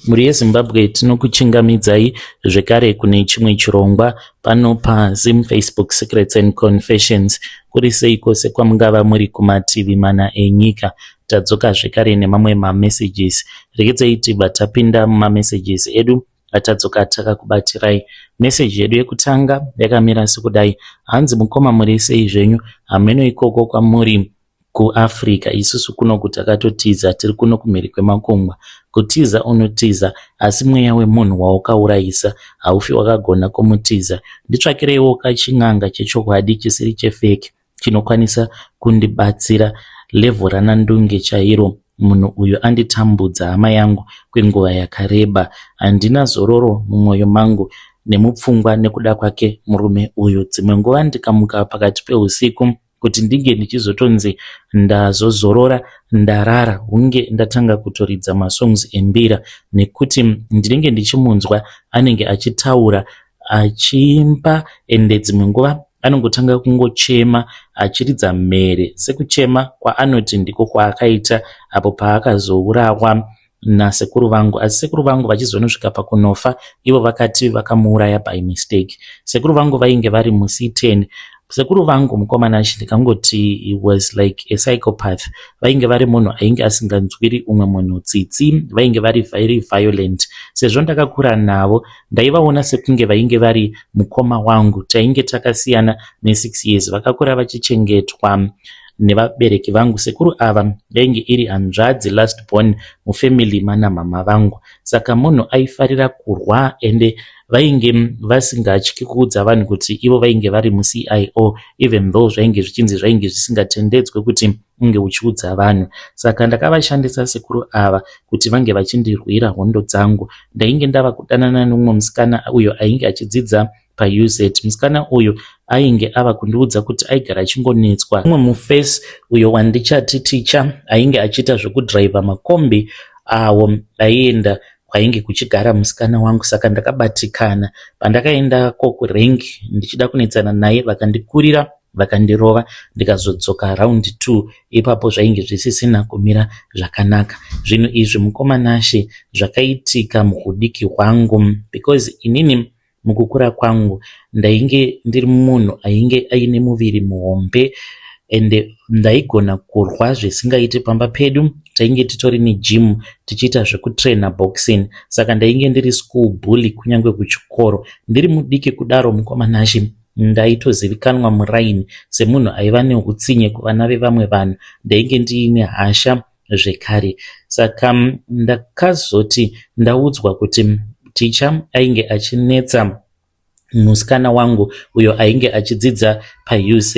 Mhuri yeZimbabwe tinokuchingamidzai zvekare kune chimwe chirongwa pano paZim Facebook Secrets and Confessions. Kuri sei kwose kwamungava muri kumativi mana enyika. Tadzoka zvekare nemamwe mamessages. Regedzai tibva tapinda mumamessages edu atadzoka takakubatirai. Message yedu yekutanga yakamira sekudai. Hanzi mukoma muri sei zvenyu hameno ikoko kwamuri kuAfrica isusu kunoku takatotiza tiri kuno kumhiri kwemakungwa. Kutiza unotiza asi mweya wemunhu waukaurayisa haufi wakagona kumutiza. Nditsvakireiwo kachin'anga chechokwadi chisiri chefeki chinokwanisa kundibatsira level ranaNdunge chairo. Munhu uyu anditambudza hama yangu kwenguva yakareba. Handina zororo mumwoyo mangu nemupfungwa nekuda kwake murume uyu. Dzimwe nguva ndikamuka pakati pehusiku kuti ndinge ndichizotonzi ndazozorora ndarara hunge ndatanga kutoridza masongs embira nekuti ndinenge ndichimunzwa anenge achitaura achiimba ende dzimwe nguva anongotanga kungochema achiridza mhere sekuchema kwaanoti ndiko kwaakaita apo paakazourawa nasekuru vangu asi sekuru vangu vachizonosvika pakunofa ivo vakati vakamuuraya by mistake. Sekuru vangu vainge vari muC10. Sekuru vangu mukomana ndikangoti he was like a psychopath. Vainge vari munhu ainge asinganzwiri umwe munhu tsitsi, vainge vari very violent. Sezvo ndakakura navo ndaivaona sekunge vainge vari mukoma wangu. Tainge takasiyana ne6 years. Vakakura vachichengetwa nevabereki vangu. Sekuru ava yainge iri hanzvadzi last born mufamily mana mama vangu. Saka munhu aifarira kurwa ende vainge vasingatyi kuudza vanhu kuti ivo vainge vari muCIO even though zvainge zvichinzi zvainge zvisingatendedzwe kuti unge uchiudza vanhu. Saka ndakavashandisa sekuru ava kuti vange vachindirwira hondo dzangu. Ndainge ndava kudanana nemumwe musikana uyo ainge achidzidza paUZ. Musikana uyu ainge ava kundiudza kuti aigara achingonetswa mumwe mufesi uyo wandichati ticha ainge achiita zvekudhiraivha makombi awo aienda kwainge kuchigara musikana wangu. Saka ndakabatikana pandakaendako kurank ndichida kunetsana naye vakandikurira vakandirova ndikazodzoka round 2 ipapo zvainge zvisisina kumira zvakanaka. Zvinhu izvi mukoma Nashe zvakaitika muhudiki hwangu because inini mukukura kwangu ndainge ndiri munhu ainge aine muviri muhombe ende ndaigona kurwa zvisingaiti. Pamba pedu tainge titori negym tichiita zvekutraina boxing saka ndainge ndiri school bully kunyange kuchikoro. Ndiri mudiki kudaro mukoma Nashe ndaitozivikanwa muraini semunhu aiva neutsinye kuvana vevamwe vanhu. Ndainge ndiine hasha zvekare. Saka ndakazoti ndaudzwa kuti ticha ainge achinetsa musikana wangu uyo ainge achidzidza paUZ.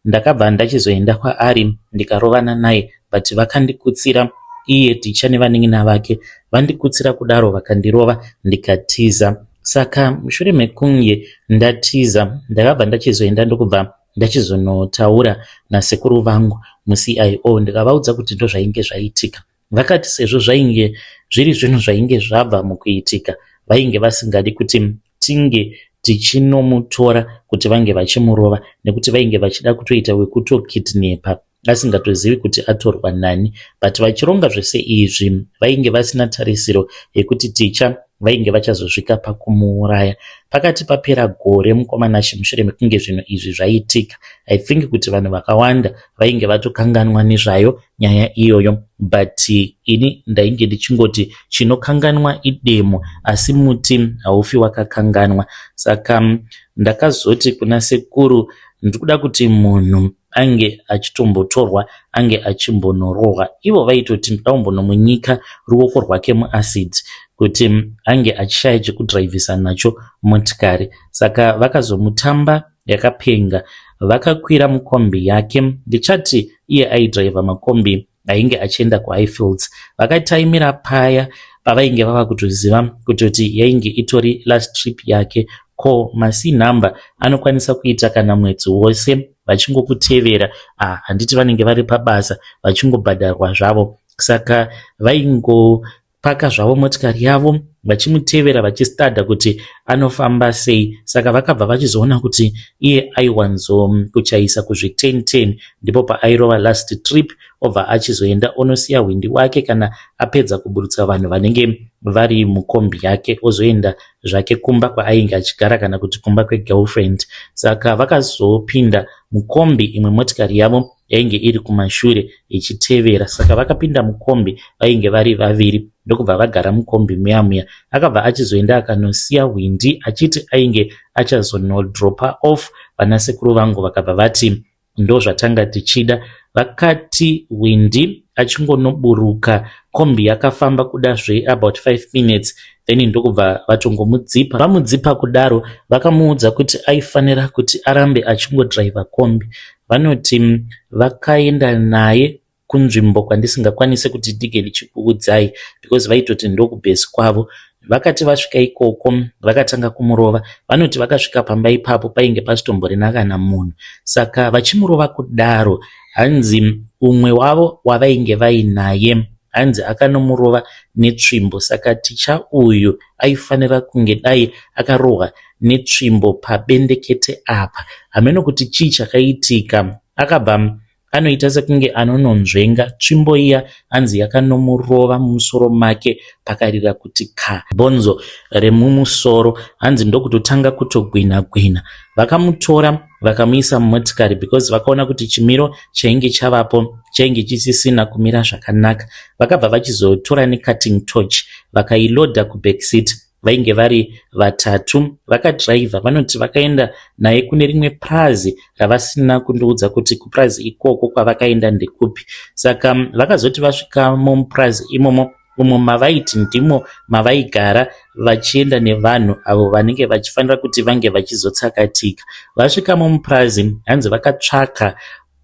Ndakabva ndachizoenda kwaari ndikarovana naye but vakandikutsira iye ticha nevanin'ina vake. Vandikutsira kudaro vakandirova ndikatiza. Saka mushure mekunge ndatiza ndakabva ndachizoenda ndokubva ndachizonotaura nasekuru vangu muCIO ndikavaudza kuti ndozvainge zvaitika. Vakati sezvo zvainge zviri zvinhu zvainge zvabva mukuitika vainge vasingadi kuti tinge tichinomutora kuti vange vachimurova nekuti vainge vachida kutoita wekutokidnepa asingatozivi kuti atorwa nani. But vachironga zvese izvi vainge vasina tarisiro yekuti ticha vainge vachazosvika pakumuuraya. Pakati papera gore mukoma Nashe mushure mekunge zvinhu izvi zvaitika I think kuti vanhu vakawanda vainge vatokanganwa nezvayo nyaya iyoyo but ini ndainge ndichingoti chinokanganwa idemo asi muti haufi wakakanganwa. Saka ndakazoti kuna sekuru ndikuda kuti munhu ange achitombotorwa ange achimbonorohwa. Ivo vaitoti ndoda kumbonomunyika ruoko rwake muacid kuti ange achishaya chekudhiraivhisa nacho motikari. Saka vakazomutamba yakapenga vakakwira mukombi yake. Ndichati iye aidhiraivha makombi ainge achienda kuHighfields. Vakataimira paya pavainge vava kutoziva kutoti yainge itori last trip yake. Ko maC number anokwanisa kuita kana mwedzi wose vachingokutevera. Handiti vanenge vari pabasa vachingobhadharwa zvavo. Saka vaingo Vakapaka zvavo motikari yavo vachimutevera vachistadha kuti anofamba sei. Saka vakabva vachizoona kuti iye aiwanzo kuchaisa kuzvi 10 10 ndipo paairova last trip obva achizoenda onosiya hwindi wake kana apedza kuburutsa vanhu vanenge vari mukombi yake ozoenda zvake kumba kwaainge achigara kana kuti kumba kwegirlfriend. Saka vakazopinda mukombi imwe motikari yavo yainge iri kumashure ichitevera. Saka vakapinda mukombi vainge vari vaviri ndokubva vagara mukombi muya muya. Akabva achizoenda akanosiya hwindi achiti ainge achazonodropa off vanasekuru vangu vakabva vati ndozvatanga tichida. Vakati hwindi achingonoburuka kombi yakafamba kuda zve about 5 minutes then ndokubva vatongomudzipa. Vamudzipa kudaro vakamuudza kuti aifanira kuti arambe achingodhiraivha kombi. Vanoti vakaenda naye kunzvimbo kwandisingakwanisi kuti ndige ndichikuudzai because vaitoti ndokubhesi kwavo. Vakati vasvika ikoko vakatanga kumurova. Vanoti vakasvika pamba ipapo painge pasitomborina kana munhu. Saka vachimurova kudaro hanzi umwe wavo wavainge vainaye hanzi akanomurova netsvimbo. Saka ticha uyu aifanira kunge dai akarohwa netsvimbo pabendekete apa. Hameno kuti chii chakaitika. Akabva anoita sekunge anononzvenga tsvimbo iya hanzi yakanomurova mumusoro make pakarira kuti ka bhonzo remumusoro hanzi ndokutotanga kutogwina gwina. Vakamutora vakamuisa mumotikari because vakaona kuti chimiro chainge chavapo chainge chisisina kumira zvakanaka. Vakabva vachizotora necutting torch vakailodha kuback seat. Vainge vari vatatu vakadhiraivha. Vanoti vakaenda naye kune rimwe purazi ravasina kundiudza kuti kupurazi ikoko kwavakaenda ndekupi. Saka vakazoti vasvika mupurazi imomo umo mavaiti ndimo mavaigara vachienda nevanhu avo vanenge vachifanira kuti vange vachizotsakatika. Vasvikamo mupurazi hanzi vakatsvaka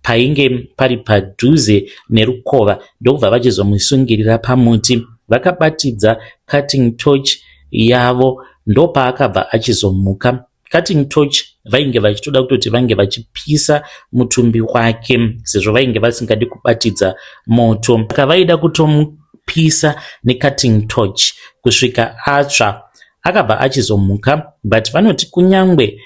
painge pari padhuze nerukova ndokubva vachizomusungirira pamuti. Vakabatidza cutting torch yavo ndopaakabva achizomuka. Cutting torch vainge vachitoda kutoti vange vachipisa mutumbi wake sezvo vainge vasingadi kubatidza moto. Saka vaida kutomupisa necutting torch kusvika atsva. Akabva achizomuka but vanoti kunyangwe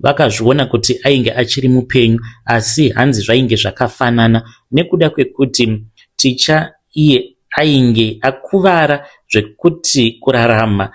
vakazviona kuti ainge achiri mupenyu asi hanzi zvainge zvakafanana nekuda kwekuti ticha iye ainge akuvara zvekuti kurarama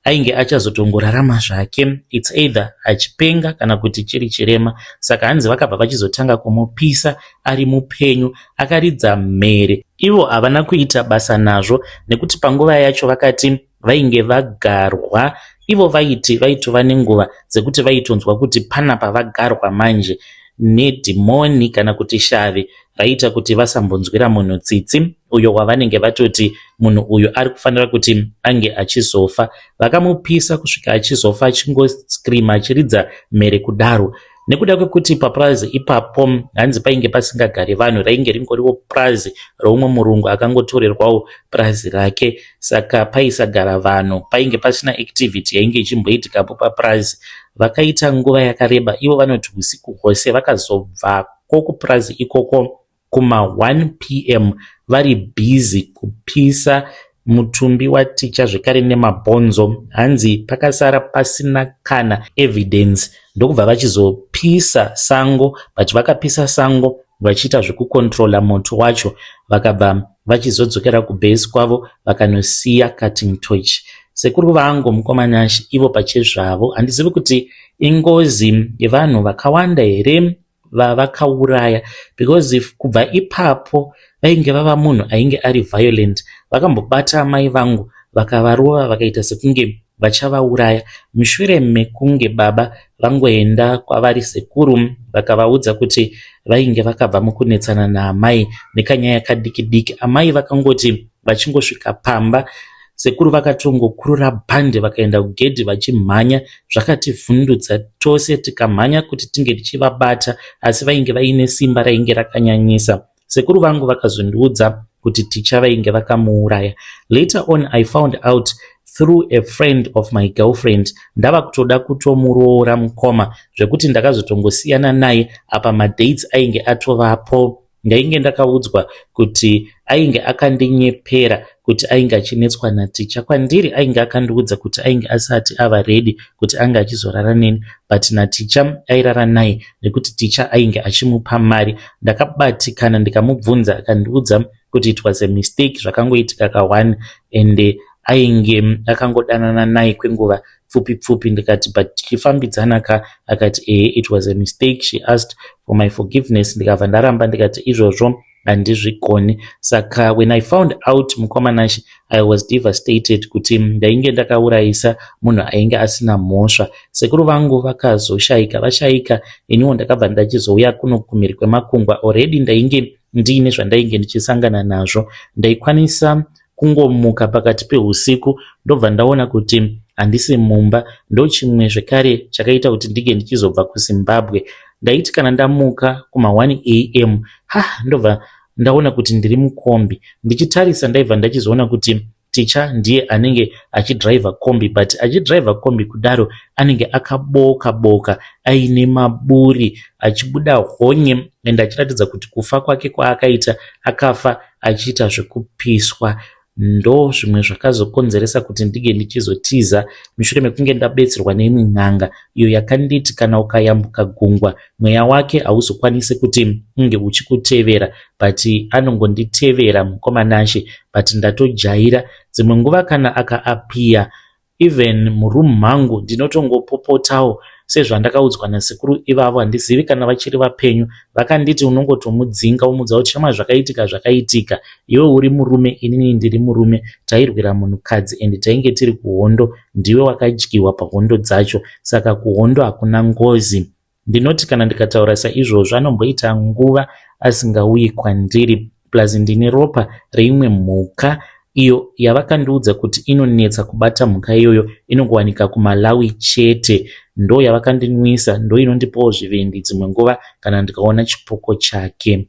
ainge achazotongorarama zvake its either achipenga kana kuti chiri chirema. Saka hanzi vakabva vachizotanga kumupisa ari mupenyu akaridza mhere. Ivo havana kuita basa nazvo nekuti panguva yacho vakati vainge vagarwa. Ivo vaiti vaitova nenguva dzekuti vaitonzwa kuti panapa vagarwa manje nedhimoni kana kuti shavi raiita kuti vasambonzwira munhu tsitsi uyo wavanenge vatoti munhu uyu ari kufanira kuti ange achizofa. Vakamupisa kusvika achizofa achingoscreama achiridza mhere kudaro. Nekuda kwekuti papurazi ipapo hanzi painge pasingagari vanhu rainge ringoriwo purazi reumwe murungu akangotorerwawo purazi rake. Saka paisagara vanhu painge pasina activity yainge ichimboitikapo papurazi. Vakaita nguva yakareba ivo vanoti usiku hwose vakazobvako kupurazi ikoko kuma 1 pm vari busy kupisa mutumbi waticha zvekare nemabhonzo. Hanzi pakasara pasina kana evidence ndokubva vachizopisa sango but vakapisa sango vachiita zvekukontrola moto wacho vakabva vachizodzokera kubhesi kwavo vakanosiya cutting torch. Sekuru vangu mukoma Nashe ivo pachezvavo handizivi kuti ingozi yevanhu vakawanda here vavakauraya because if kubva ipapo vainge vava munhu ainge ari violent. Vakambobata amai vangu vakavarova vakaita sekunge vachavauraya mushure mekunge baba vangoenda kwavari sekuru vakavaudza kuti vainge vakabva mukunetsana naamai nekanyaya kadiki diki. Amai vakangoti vachingosvika pamba sekuru vakatongokurura bhande vakaenda kugedhi vachimhanya zvakativhundutsa tose tikamhanya kuti tinge tichivabata asi vainge vaine simba rainge rakanyanyisa. Sekuru vangu vakazondiudza kuti ticha vainge vakamuuraya. Later on I found out through a friend of my girlfriend ndava kutoda kutomuroora mukoma zvekuti ndakazotongosiyana naye apa madates ainge atovapo. Ndainge ndakaudzwa kuti ainge akandinyepera kuti ainge achinetswa naTicha. Kwandiri ainge akandiudza kuti ainge asati ava ready kuti ange achizorara neni but naTicha airara naye nekuti Ticha ainge achimupa mari. Ndakabatikana ndikamubvunza akandiudza kuti it was a mistake zvakangoitika ka1 ende ainge akangodanana naye kwenguva pfupi pfupi. Ndikati, "But tichifambidzana ka?" Akati, "Ehe, it was a mistake." She asked for my forgiveness, ndikabva ndaramba, ndikati izvozvo handizvigoni. Saka when I found out, mukoma Nashe, I was devastated kuti ndainge ndakaurayisa munhu ainge asina mhosva. Sekuru vangu vakazoshayika. Vashayika, iniwo ndakabva ndachizouya kuno kumhiri kwemakungwa. Already ndainge ndiine zvandainge ndichisangana nazvo. Ndaikwanisa kungomuka pakati peusiku, ndobva ndaona kuti handisi mumba. Ndochimwe zvekare chakaita kuti ndinge ndichizobva kuZimbabwe. Ndaiti kana ndamuka kuma1 am, ha, ndobva ndaona kuti ndiri mukombi. Ndichitarisa, ndaibva ndachizoona kuti Ticha ndiye anenge achidhiraivha kombi, but achidhiraivha kombi kudaro anenge akaboka boka, aine maburi, achibuda honye ende achiratidza kuti kufa kwake kwaakaita, akafa achiita zvekupiswa. Ndo zvimwe zvakazokonzeresa kuti ndinge ndichizotiza mushure mekunge ndabetserwa neimwe n'anga iyo yakanditi kana ukayambuka gungwa, mweya wake hauzokwanisi kuti unge uchikutevera, but anongonditevera, mukoma Nashe, but ndatojaira. Dzimwe nguva kana akaappear even muroom mangu, ndinotongopopotawo sezvandakaudzwa nasekuru ivavo. Handizivi kana vachiri vapenyu. Vakanditi unongotomudzinga, umudza kuti, "Shamwari, zvakaitika zvakaitika. Iwe uri murume, inini ndiri murume. Tairwira munhukadzi ende tainge tiri kuhondo. Ndiwe wakadyiwa pahondo dzacho, saka kuhondo hakuna ngozi." Ndinoti kana ndikataura saizvozvo, anomboita nguva asingauyi kwandiri. Plus ndine ropa reimwe mhuka iyo yavakandiudza kuti inonetsa kubata. Mhuka iyoyo inongowanika kuMalawi chete. Ndo yavakandinwisa, ndo inondipawo zvivindi dzimwe nguva kana ndikaona chipoko chake.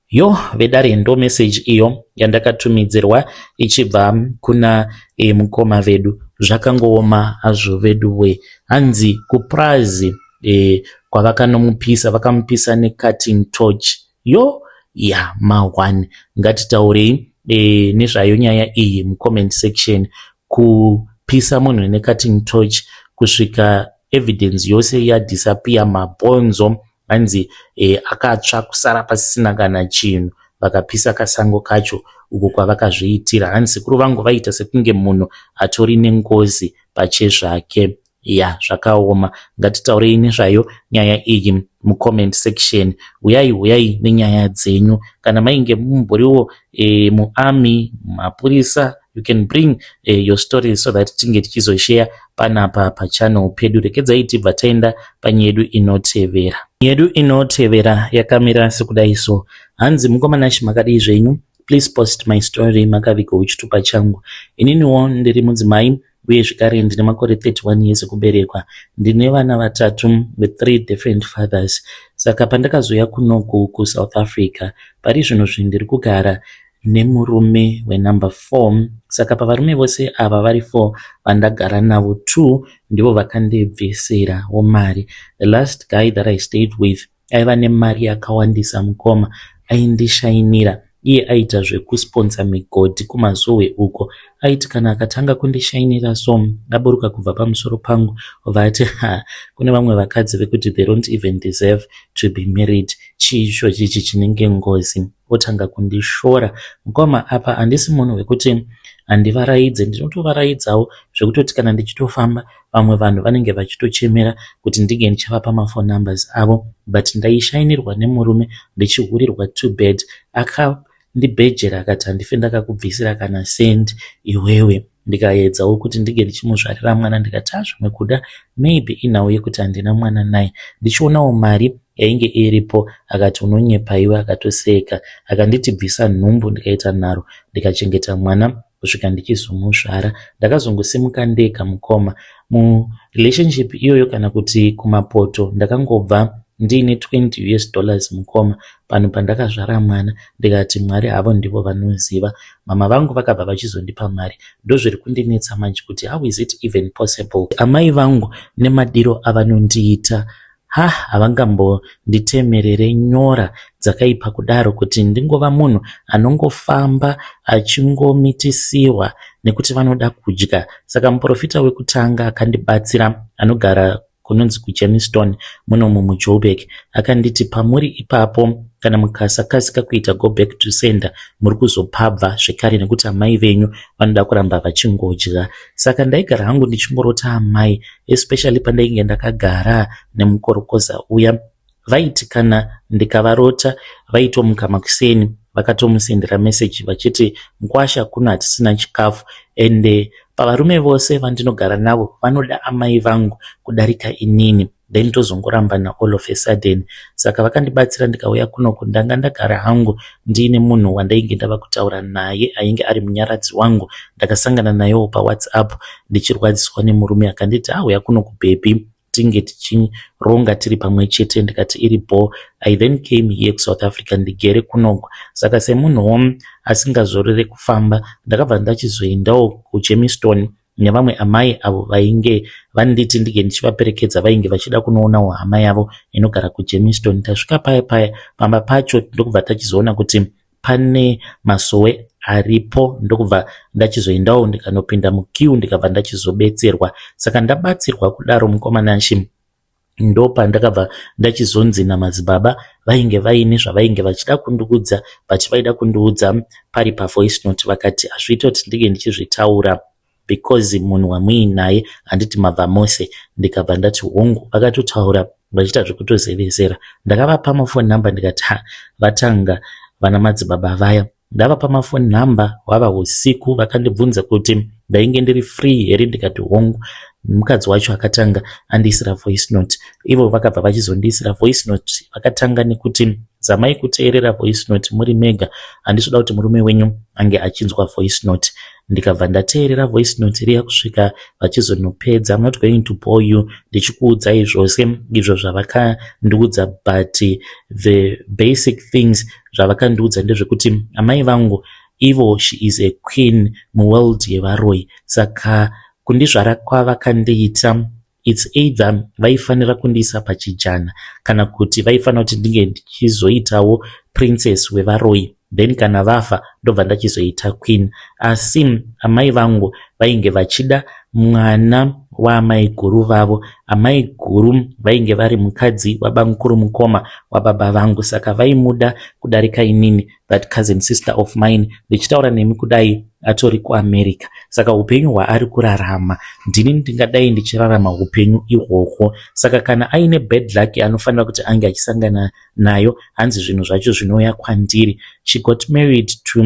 Yo vedare, ndo meseji iyo yandakatumidzirwa ichibva kuna mukoma vedu. Zvakangooma hazvo vedu we. Hanzi kupurazi kwavakanomupisa, vakamupisa necutting torch. Yo ya ma1, ngatitaurei nezvayo nyaya iyi mucomment section. Kupisa munhu necutting torch kusvika evidence yose yadisappear, mabhonzo hanzi akatsva kusara pasisina kana chinhu. Vakapisa kasango kacho uko kwavakazviitira. Hanzi sekuru vangu vaita sekunge munhu atori nengozi pachezvake. Ya, zvakaoma. Ngatitaurei nezvayo nyaya iyi mucomment section. Uyai, uyai nenyaya dzenyu. Kana mainge mumboriwo muarmy, mapurisa, you can bring your stories so that tinge tichizoshare panapa pachannel pedu. Rekedzai tibva taenda panyaya yedu inotevera. Yedu inotevera yakamira sekudai so. Hanzi, "Mukoma Nashe, makadii zvenyu? Please post my story, makavigawo chitupa changu. Ininiwo ndiri mudzimai uye zvekare ndine makore 31 years ekuberekwa. Ndine vana vatatu with three different fathers. Saka pandakazouya kunoku kuSouth Africa, pari zvino zvinhu ndiri kugara nemurume wenumber 4. Saka pavarume vose ava vari 4 vandagara navo, 2 ndivo vakandibvisirawo mari. The last guy that I stayed with aiva nemari yakawandisa, mukoma. Aindishainira. Iye aita zvekusponsor migodhi kuMazowe uko. Aiti kana akatanga kundishainira so, aburuka kubva pamusoro pangu, obva ati, 'Ha, kune vamwe vakadzi vekuti they don't even deserve to be married. Chii ichochi ichi chinenge ngozi?' Otanga kundishora. Mukoma, apa handisi munhu wekuti handivaraidze. Ndinotovaraidzawo zvekutoti kana ndichitofamba, vamwe vanhu vanenge vachitochemera kuti ndinge ndichavapa maphone numbers avo. But ndaishainirwa nemurume, ndichihurirwa too bad. Akandibhejera akati, 'Handife ndakakubvisira kana sendi iwewe.' Ndikaedzawo kuti ndinge ndichimuzvarira mwana, ndikati, 'A, zvimwe kuda maybe inhau yekuti handina mwana naye.' Ndichionawo mari yainge iripo, akati, 'Unonyepa iwe.' Akatoseka, akanditi, 'Bvisa nhumbu.' Ndikaita nharo, ndikachengeta mwana kusvika ndichizomuzvara. Ndakazongosimuka ndega, mukoma, murelationship iyoyo kana kuti kumapoto. Ndakangobva ndiine 20 US dollars, mukoma, panhu pandakazvara mwana. Ndikati Mwari havo ndivo vanoziva. Mama vangu vakabva vachizondipa mari. Ndozviri kundinetsa manje kuti how is it even possible, amai vangu nemadiro avanondiita. Ha havangambonditemerere nyora dzakaipa kudaro kuti ndingova munhu anongofamba achingomitisiwa nekuti vanoda kudya. Saka muporofita wekutanga akandibatsira anogara kunonzi kuGermiston munomu muJoburg akanditi pamuri ipapo kana mukasakasika kuita go back to sender muri kuzopabva zvekare nekuti amai venyu vanoda kuramba vachingodya. Saka ndaigara hangu ndichingorota amai especially pandainge ndakagara nemukorokoza uya. Vaiti kana ndikavarota vaitomuka makuseni vakatomusendera message vachiti mkwasha kuno hatisina chikafu ende pavarume vose vandinogara navo vanoda amai vangu kudarika inini then tozongorambana all of a sudden. Saka vakandibatsira ndikauya kunoku ndanga ndagara hangu ndiine munhu wandainge ndava kutaura naye ainge ari munyaradzi wangu. Ndakasangana nayewo paWhatsApp ndichirwadziswa nemurume akanditi auya kunoku baby tinge tichironga tiri pamwe chete ndikati iri bho. I then came here kuSouth Africa ndigere kunoku. Saka semunhuwo asingazorore kufamba ndakabva ndachizoendawo kuGermiston nevamwe amai avo vainge vanditi ndinge ndichivaperekedza vainge vachida kunoonawo hama yavo inogara kuGermiston. Tasvika paya paya pamba pacho ndokubva tachizoona kuti pane masowe aripo ndokubva ndachizoendawo ndikanopinda muqueue ndikabva ndachizobetserwa. Saka ndabatsirwa kudaro mukoma Nashe ndopandakabva ndachizonzi namadzibaba vainge vaine zvavainge vachida kundiudza but vaida kundiudza pari pavoice note vakati hazviite kuti ndinge ndichizvitaura because munhu wamuinaye handiti mabva mose. Ndikabva ndati hongu. Vakatotaura vachiita zvekutozevezera. Ndakavapa mafoni number ndikati ha vatanga vana madzibaba vaya. Ndavapa mafoni number hwava husiku vakandibvunza kuti ndainge ndiri free here ndikati hongu. Mukadzi wacho akatanga andiisira voice note. Ivo vakabva vachizondiisira voice note vakatanga nekuti zamai kuteerera voice note muri mega handisi kuda kuti murume wenyu ange achinzwa voice note. Ndikabva ndateerera voice note riya kusvika vachizonopedza. I'm not going to bore you ndichikuudzai zvose izvo zvavakandiudza but the basic things zvavakandiudza ndezvekuti amai vangu ivo she is a queen muworld yevaroyi. Saka kundizvara kwavakandiita it's either vaifanira kundiisa pachijana kana kuti vaifanira kuti ndinge ndichizoitawo princess wevaroyi then kana vafa ndobva ndachizoita queen. Asi amai vangu vainge vachida mwana waamai guru vavo. Amai guru vainge vari mukadzi wabamukuru mukoma wababa vangu saka vaimuda kudarika inini that cousin sister of mine. Ndichitaura nemi kudai atori kuAmerica. Saka upenyu hwaari kurarama ndini ndingadai ndichirarama upenyu ihwohwo. Saka kana aine bad luck anofanira kuti ange achisangana nayo hanzi zvinhu zvacho zvinouya kwandiri. She got married to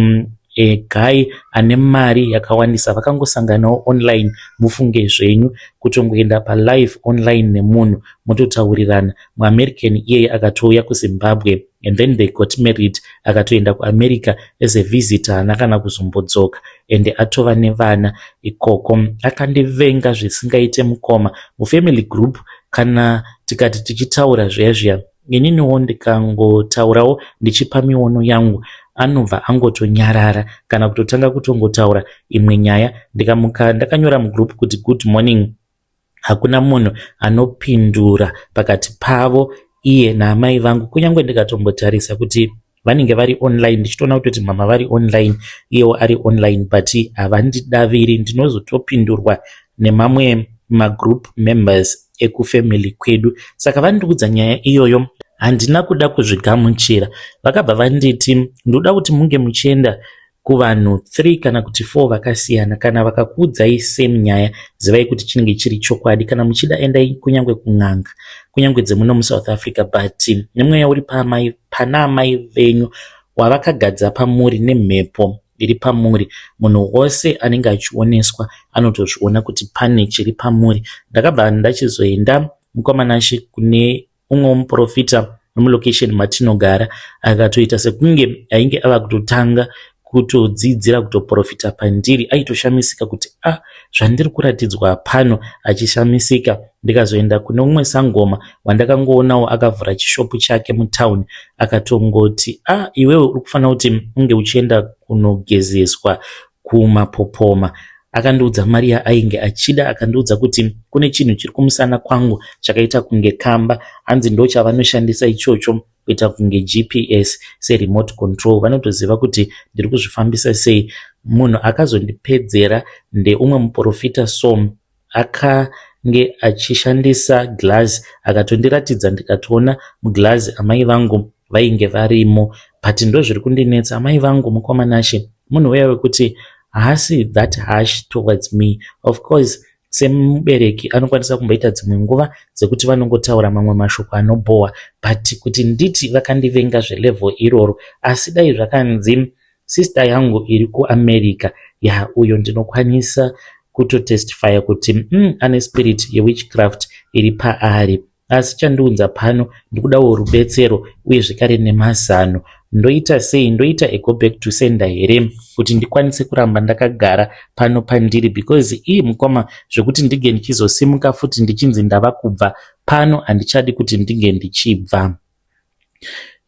a guy ane mari yakawandisa vakangosanganawo online mufunge zvenyu kutongoenda palive online nemunhu mototaurirana. MuAmerican iyeye akatouya kuZimbabwe and then they got married akatoenda kuAmerica as a visitor haana kana kuzombodzoka ende atova nevana ikoko. Akandivenga zvisingaite mukoma. Mufamily group kana tikati tichitaura zviya zviya ininiwo ndikangotaurawo ndichipa miono yangu anobva angotonyarara kana kutotanga kutongotaura imwe nyaya. Ndikamuka ndakanyora mugroup kuti good morning hakuna munhu anopindura pakati pavo iye naamai vangu kunyange ndikatombotarisa kuti vanenge vari online ndichitoona kutoti mama vari online iyewo ari online but havandidaviri ndinozotopindurwa nemamwe magroup members ekufamily kwedu. Saka vandiudza nyaya iyoyo handina kuda kuzvigamuchira. Vakabva vanditi ndoda kuti munge muchienda kuvanhu 3 kana kuti 4 vakasiyana. Kana vakakuudzai same nyaya zivai kuti chinenge chiri chokwadi. Kana muchida endai kunyange kun'anga kunyange dzemuno muSouth Africa but nemweya uri pana amai venyu wavakagadza pamuri nemhepo iri pamuri munhu wose anenge achioneswa anotozviona kuti pane chiri pamuri. Ndakabva ndachizoenda mukoma Nashe kune umwe muprofita wemulocation matinogara akatoita sekunge ainge ava kutotanga kutodzidzira kutoprofita pandiri. Aitoshamisika kuti ah zvandiri kuratidzwa pano achishamisika. Ndikazoenda kune umwe sangoma wandakangoonawo akavhura chishopu chake mutauni akatongoti ah iwewe uri kufanira kuti unge uchienda kunogezeswa kumapopoma. Akandiudza mari yaainge achida akandiudza kuti kune chinhu chiri kumusana kwangu chakaita kunge kamba hanzi ndochavanoshandisa ichocho kuita kunge GPS seremote control vanotoziva kuti ndiri kuzvifambisa sei. Munhu akazondipedzera ndeumwe muporofita so akange achishandisa glass akatondiratidza ndikatoona muglass amai vangu vainge varimo but ndozviri kundinetsa amai vangu mukoma Nashe munhu uya wekuti haasi that harsh towards me of course semubereki anokwanisa kumboita dzimwe nguva dzekuti vanongotaura mamwe mashoko anobhowa but kuti nditi vakandivenga zvelevel iroro asi dai zvakanzi sister yangu iri kuAmerica ya uyo ndinokwanisa kutotestifya kuti ane spirit yewitchcraft iri paari asi chandiunza pano ndikudawo rubetsero uye zvekare nemazano ndoita sei ndoita a go back to sender here kuti ndikwanise kuramba ndakagara pano pandiri because ii mukoma zvekuti ndinge ndichizosimuka futi ndichinzi ndava kubva pano handichadi kuti ndinge ndichibva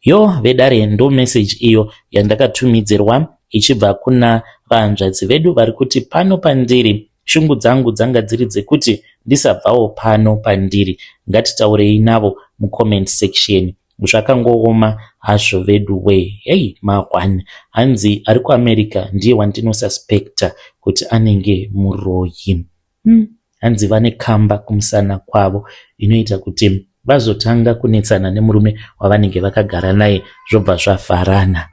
yo vedare ndo message iyo yandakatumidzirwa ichibva kuna vahanzvadzi vedu vari kuti pano pandiri shungu dzangu dzanga dziri dzekuti ndisabvawo pano pandiri ngatitaurei navo mucomment section zvakangooma hazvo vedu we hei mahwani hanzi ari kuAmerica ndiye wandinosuspecta kuti anenge muroyi Hanzi vane kamba kumusana kwavo inoita kuti vazotanga kunetsana nemurume wavanenge vakagara naye zvobva zvavharana.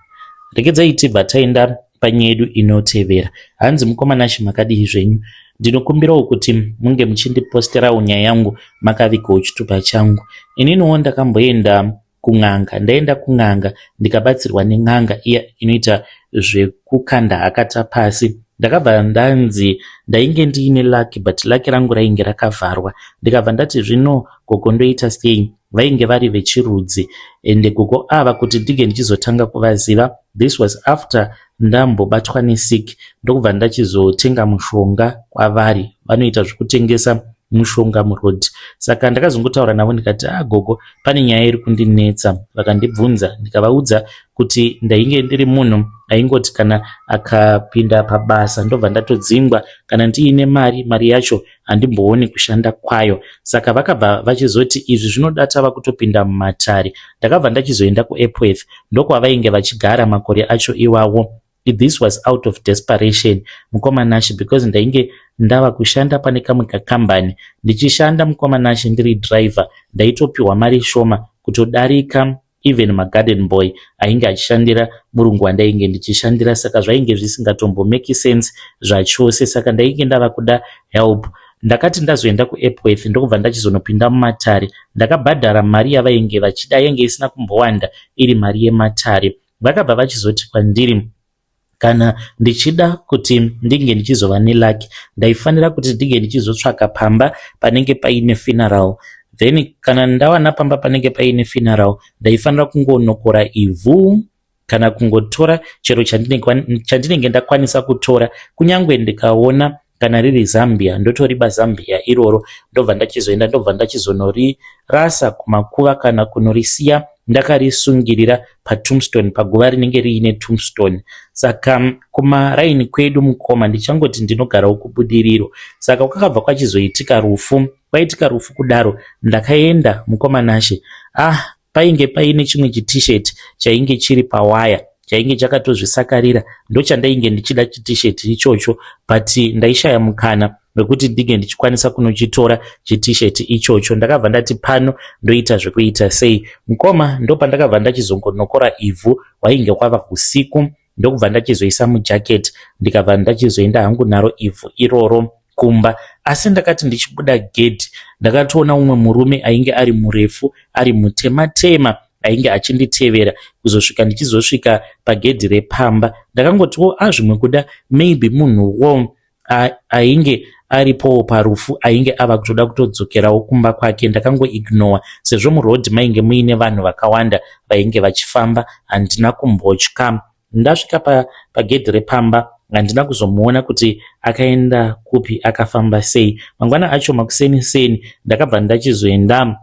Regedzai tibva taenda panyaya yedu inotevera. Hanzi mukoma Nashe makadii zvenyu? Ndinokumbirawo kuti munge muchindiposterawo nyaya yangu makavigawo chitupa changu. Ininiwo ndakamboenda kun'anga ndaenda kun'anga ndikabatsirwa nen'anga iya inoita zvekukanda hakata pasi ndakabva ndanzi ndainge ndiine luck but luck rangu rainge rakavharwa ndikabva ndati zvino gogo ndoita sei vainge vari vechirudzi ende gogo ava kuti ndinge ndichizotanga kuvaziva this was after ndambobatwa nesick ndokubva ndachizotenga mushonga kwavari vanoita zvekutengesa mushonga muroad saka ndakazongotaura navo ndikati ah gogo pane nyaya iri kundinetsa vakandibvunza ndikavaudza kuti ndainge ndiri munhu aingoti kana akapinda pabasa ndobva ndatodzingwa kana ndiine mari mari yacho handimbooni kushanda kwayo saka vakabva vachizoti izvi zvinoda tava kutopinda mumatare ndakabva ndachizoenda kuEpworth ndokwavainge vachigara makore acho iwawo this was out of desperation mukoma Nashe because ndainge ndava kushanda pane kamwe kakambani ndichishanda mukoma Nashe ndiri driver ndaitopiwa mari shoma kutodarika even magarden boy ainge achishandira murungu wandainge ndichishandira saka zvainge zvisingatombomake sense zvachose saka ndainge ndava kuda help ndakati ndazoenda kuEpworth ndokubva ndachizonopinda mumatare ndakabhadhara mari yavainge vachida yainge isina kumbowanda iri mari yematare vakabva vachizoti kwandiri kana ndichida kuti ndinge ndichizova neluck ndaifanira kuti ndinge ndichizotsvaka pamba panenge paine funeral then kana ndawana pamba panenge paine funeral ndaifanira kungonokora ivhu kana kungotora chero chandinenge ndakwanisa kutora kunyange ndikaona kana riri zambia ndotoriba zambia iroro ndobva ndachizoenda ndobva ndachizonorirasa kumakuva kana kunorisiya ndakarisungirira patombstone paguva rinenge riine tombstone saka kumaraini kwedu mukoma ndichangoti ndinogarawo kubudiriro saka kwakabva kwachizoitika rufu kwaitika rufu kudaro ndakaenda mukoma Nashe ah painge paine chimwe chitshirt chainge chiri pawaya chainge chakatozvisakarira ndochandainge ndichida chitshirt ichocho but ndaishaya mukana wekuti ndinge ndichikwanisa kunochitora chitshirt ichocho ndakabva ndati pano ndoita zvekuita sei mukoma ndopandakabva ndachizongonokora ivhu hwainge hwava usiku ndokubva ndachizoisa mujaketi ndikabva ndachizoenda hangu naro ivhu iroro kumba asi ndakati ndichibuda gedhi ndakatoona umwe murume ainge ari murefu ari mutema tema ainge achinditevera kuzosvika ndichizosvika pagedhi repamba ndakangotiwo azvimwe ah, kuda maybe munhuwo ainge aripowo parufu ainge ava kutoda kutodzokerawo kumba kwake ndakangoignora sezvo murodhi mainge muine vanhu vakawanda vainge vachifamba handina kumbotya ndasvika pagedhi repamba handina kuzomuona kuti akaenda kupi akafamba sei mangwana acho makuseni seni ndakabva ndachizoenda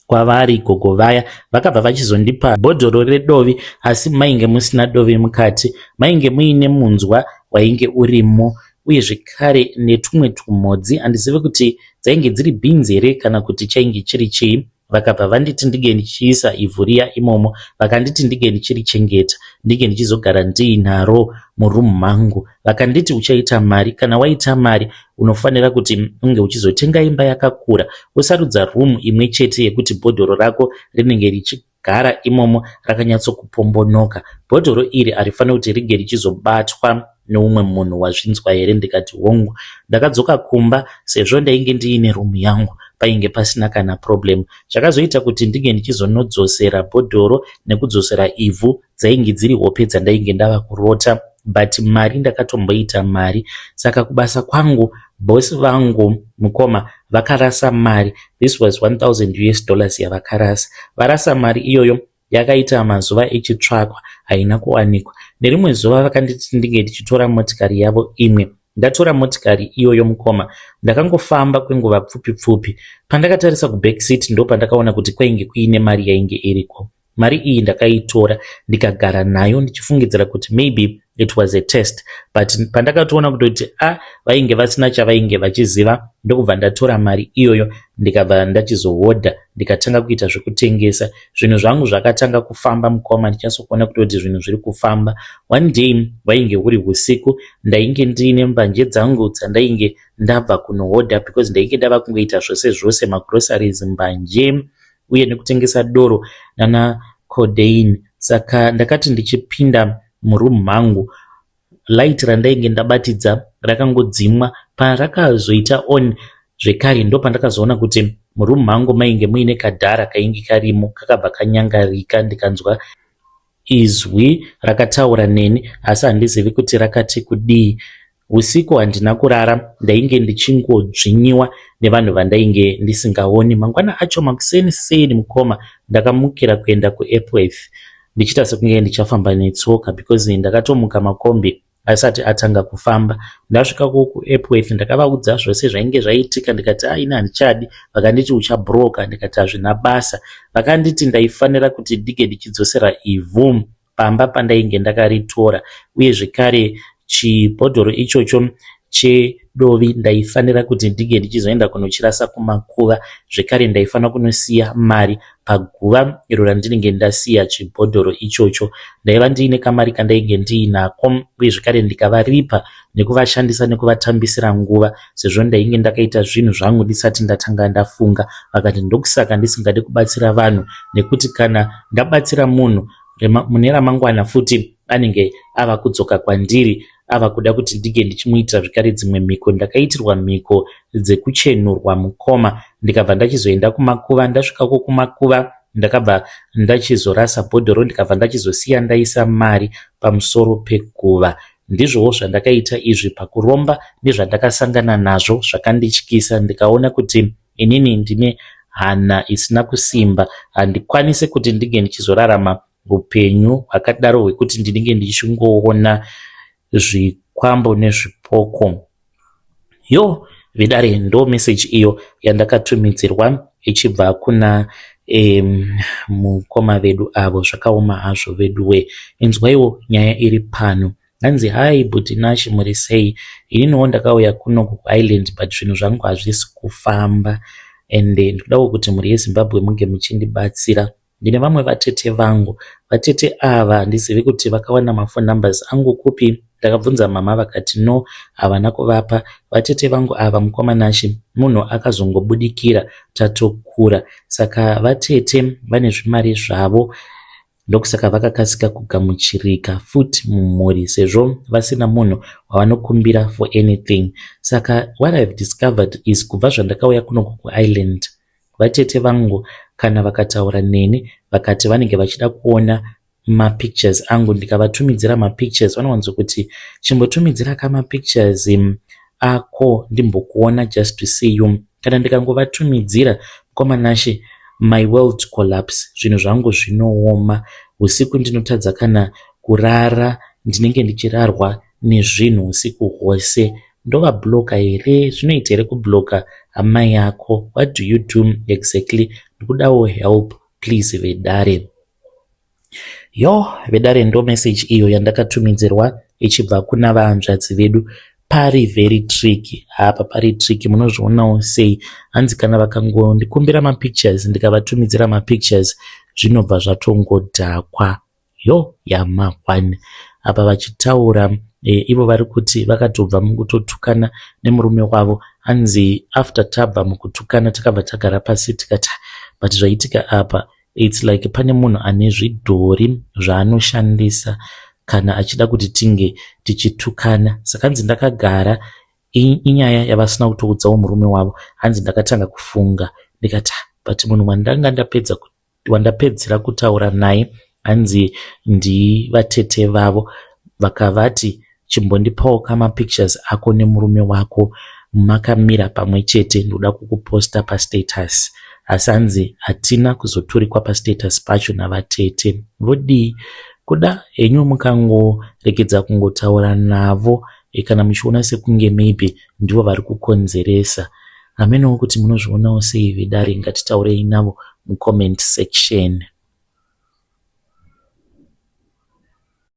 kwavari gogo vaya vakabva vachizondipa bhodhoro redovi asi mainge musina dovi mukati mainge muine munzwa wainge urimo. uye zvekare netumwe tumhodzi handizive kuti dzainge dziri bhinzi here kana kuti chainge chiri chii. Vakabva vanditi ndinge ndichiisa ivhu riya imomo vakanditi ndinge ndichirichengeta ndinge ndichizogara ndiinaro muroom mangu. Vakanditi uchaita mari kana waita mari unofanira kuti unge uchizotenga imba yakakura wosarudza room imwe chete yekuti bhodhoro rako rinenge richigara imomo rakanyatsokupombonoka. Bhodhoro iri harifaniri kuti ringe richizobatwa neumwe munhu wazvinzwa here ndikati hongu. Ndakadzoka kumba sezvo ndainge ndiine room yangu painge pasina kana problem. Chakazoita kuti ndinge ndichizonodzosera bhodhoro nekudzosera ivhu dzainge dziri hope dzandainge ndava kurota but mari ndakatomboita mari saka kubasa kwangu boss vangu mukoma vakarasa mari this was 1000 US dollars yavakarasa varasa mari iyoyo yakaita mazuva ichitsvakwa haina kuwanikwa nerimwe zuva vakanditi ndinge ndichitora motikari yavo imwe ndatora motikari iyoyo mukoma ndakangofamba kwenguva pfupi pfupi pandakatarisa kuback seat ndo pandakaona kuti kwainge kuine mari yainge iriko mari iyi ndakaitora ndikagara nayo ndichifungidzira kuti maybe it was a test but pandakatoona kutoti a ah, vainge vasina chavainge vachiziva ndokubva ndatora mari iyoyo ndikabva ndachizohodha ndikatanga kuita zvekutengesa zvinhu zvangu zvakatanga kufamba mukoma ndichazokuona kutoti zvinhu zviri kufamba one day vainge huri usiku ndainge ndiine mbanje dzangu dzandainge ndabva kunohodha because ndainge ndava kungoita zvose zvose magroceries mbanje uye nekutengesa doro nana codeine saka ndakati ndichipinda muroom mangu light randainge ndabatidza rakangodzimwa parakazoita on zvekare ndopandakazoona kuti muroom mangu mainge muine kadhara kainge karimo kakabva kanyangarika ndikanzwa izwi rakataura neni asi handizivi kuti rakati kudii usiku handina kurara ndainge ndichingodzvinyiwa nevanhu vandainge ndisingaoni mangwana acho makuseni seni mukoma ndakamukira kuenda kuEpworth ndichiita sekunge ndichafamba netsoka because ndakatomuka makombi asati atanga kufamba ndasvika kuEpworth ndakavaudza zvose zvainge zvaitika ndikati aina handichadi vakanditi uchabroka ndikati hazvina basa vakanditi ndaifanira kuti ndinge ndichidzosera ivhu pamba pandainge ndakaritora uye zvekare chibhodhoro ichocho chedovi ndaifanira kuti ndinge ndichizoenda kunochirasa kumakuva zvekare ndaifanira kunosiya mari paguva iro randinenge ndasiya chibhodhoro ichocho ndaiva ndiine kamari kandainge ndiinako uye zvekare ndikavaripa nekuvashandisa nekuvatambisira nguva sezvo ndainge ndakaita zvinhu zvangu ndisati ndatanga ndafunga vakati ndokusaka ndisingadi kubatsira vanhu nekuti kana ndabatsira munhu mune ramangwana futi anenge ava kudzoka kwandiri ava kuda kuti ndinge ndichimuitira zvekare dzimwe mhiko ndakaitirwa mhiko dzekuchenurwa mukoma ndikabva ndachizoenda kumakuva ndasvikako kumakuva ndakabva ndachizorasa bhodhoro ndikabva ndachizosiya ndaisa mari pamusoro peguva ndizvowo zvandakaita izvi pakuromba nezvandakasangana nazvo zvakandityisa ndikaona kuti inini ndine hana isina kusimba handikwanisi kuti ndinge ndichizorarama upenyu hwakadaro hwekuti ndinenge ndichingoona zvikwambo nezvipoko yo vedare ndo message iyo yandakatumidzirwa ichibva kuna mukoma vedu avo zvakaoma hazvo veduwe inzwaiwo nyaya iri pano hanzi hi bhudhi Nashe muri sei ininiwo ndakauya kuno kuIreland but zvinhu zvangu hazvisi kufamba ende ndikudawo kuti mhuri yeZimbabwe munge muchindibatsira ndine vamwe vatete vangu vatete ava handizivi kuti vakawana maphone numbers angu kupi ndakabvunza mama vakati no havana kuvapa vatete vangu ava mukoma Nashe munhu akazongobudikira tatokura saka vatete vane zvimari zvavo ndokusaka vakakasika kugamuchirika futi mumhuri sezvo vasina munhu wavanokumbira for anything saka what I've discovered is kubva zvandakauya kunoku kuIreland vatete vangu kana vakataura neni vakati vanenge vachida kuona mapictures angu ndikavatumidzira mapictures vanowanzokuti chimbotumidzira kamapictures ako ndimbokuona just to see you kana ndikangovatumidzira mukoma Nashe my world collapse zvinhu zvangu zvinooma usiku ndinotadza kana kurara ndinenge ndichirarwa nezvinhu usiku hwose ndovabloka here zvinoita here kubloka hama yako what do you do exactly ndikudawo help please vedare yo vedare ndo message iyo yandakatumidzirwa ichibva kuna vahanzvadzi vedu. Pari very tricky apa, pari tricky, munozvionawo sei? Hanzi kana vakangondikumbira mapictures, ndikavatumidzira mapictures, zvinobva zvatongodhakwa. Yo, yamahwani apa vachitaura ivo vari kuti vakatobva mukutotukana nemurume wavo. Hanzi after tabva mukutukana, takabva tagara pasi tikati, but zvaitika apa, it's like pane munhu ane zvidhori zvaanoshandisa kana achida kuti tinge tichitukana. Saka hanzi ndakagara, inyaya yavasina kutoudzawo murume wavo. Hanzi ndakatanga kufunga ndikati, but munhu wandanga ndapedza, wandapedzera kutaura naye, hanzi ndivatete vavo, vakavati chimbondipawo kamapictures ako nemurume wako makamira pamwe chete, ndoda kukuposta pastatus. Asi hanzi hatina kuzoturikwa pastatus pacho navatete. Vodii kuda henyu mukangoregedza kungotaura navo kana muchiona sekunge maybe ndivo vari kukonzeresa? Hamenewo kuti munozvionawo sei, vedare. Ngatitaurei navo mucomment section.